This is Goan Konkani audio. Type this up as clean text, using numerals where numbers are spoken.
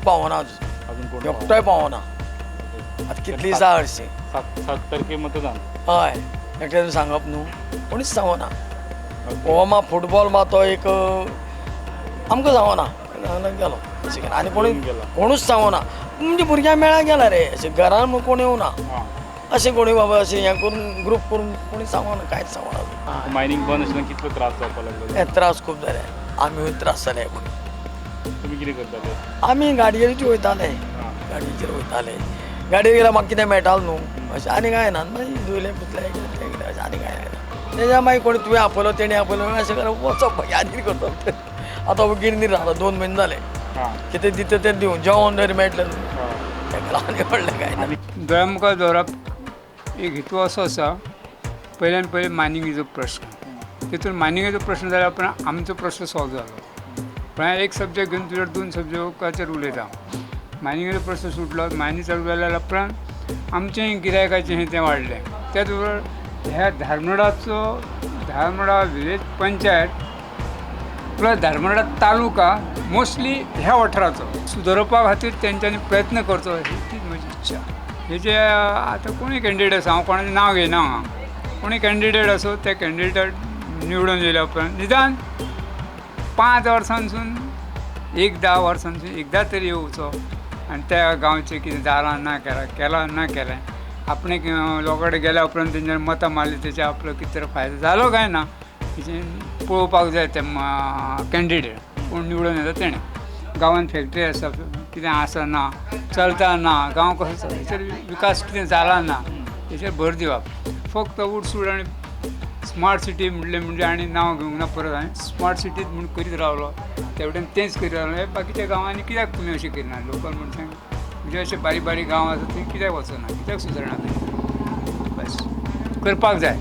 पावना अजून. अजून कोण? एकटोय पावना. आतां कितली जाय हरशीं. 7 7 तारखे मतदान. हय, एकट्यान सांगप न्हू, कोणीच सांगना. हो मा फुटबॉल मा तो एक आमकां सांगना गेलो अशें केलें आनी कोणी गेला. कोणूच सांगना. म्हणजे भुरग्यां मेळा गेला रे, अशें घरान म्हूण कोण येवना. अशें कोणी बाबा अशें हें करून ग्रूप करून कोणी सांगना, कांयच सांगना. मायनिंग बंद आशिल्ल्यान कितलो त्रास जावपाक लागलो? हे त्रास खूब जाले, आमी त्रास जाले. तुमी कितें करताले? आमी गाडयेचेर वयताले. गाडयेचेर वयताले, गाडयेर गेल्यार म्हाका कितें मेळटालें न्हू अशें. आनी कांय ना, मागीर धुयलें पुसलें कितें तें कितें अशें, आनी कांय ना. तेज्या मागीर कोणी तुवें आपयलो, तेणी आपयलो, अशें करप वचप, मागीर आनी कितें करता. आतां गिरणीर रावला 2 म्हयने जाले. कितें दिता तें दिवन जेवण तरी मेळटलें न्हू. तेका लागून आनी व्हडलें कांय ना. दोळ्या मुखार दवरप एक हेतू असो आसा, पयल्यान पयलीं मायनिंगेचो प्रश्न. तितून मायनिंगेचो प्रश्न जाल्या उपरांत आमचो प्रश्न सॉल्व जालो. म्हळ्यार एक सब्जॅक्ट घेवन तुज्या दोन सब्जॅक्टाचेर उलयता. मायनिंगेचो प्रश्न सुटलो, मायनींग चालू जाल्या उपरांत आमचें गिरायकाचें हें तें वाडलें. त्याच बरोबर ह्या धारमोडाचो, Dharmoda village panchayat plus Dharmoda taluka, mostly ह्या वाठाराचो सुदरोवपा खातीर तेंच्यांनी प्रयत्न करचो ही तीच म्हजी इच्छा. हेजे आतां कोणूय कॅन्डिडेट आसा, हांव कोणाचें नांव घेयना हांगा, कोणूय कॅन्डिडेट आसूं, ते कॅन्डिडेट निवडून येयल्या उपरांत निदान 5 वर्सांसून एकदां, वर्सांसून एकदां तरी येवचो आनी त्या गांवचें कितें जालां ना केलां, केलां ना केलें, आपणे लोकां कडेन गेल्या उपरांत तेंच्यानी मतां मारली, तेचे आपलो कितें तरी फायदो जालो काय ना हेचें पळोवपाक जाय. ते कॅन्डिडेट कोण निवडून येता तेणें गांवांत फॅक्टरी आसा, कितें आसा ना, चलता ना, गांव कसो चलता, हेचेर विकास कितें जाला ना हेचेर भर दिवप. फक्त उठसूट आनी स्मार्ट सिटी म्हणलें म्हणजे आनी नांव घेवंक ना परत हांवें, स्मार्ट सिटीत म्हूण करीत रावलो, तेवटेन तेंच करीत रावलो. हे बाकीच्या गांवांनी कित्याक तुमी अशें करिना? लोकल मनशांक म्हणजे अशे बारीक बारीक गांव आसा थंय कित्याक वचना, कित्याक सुदारणा करिना? बस करपाक जाय.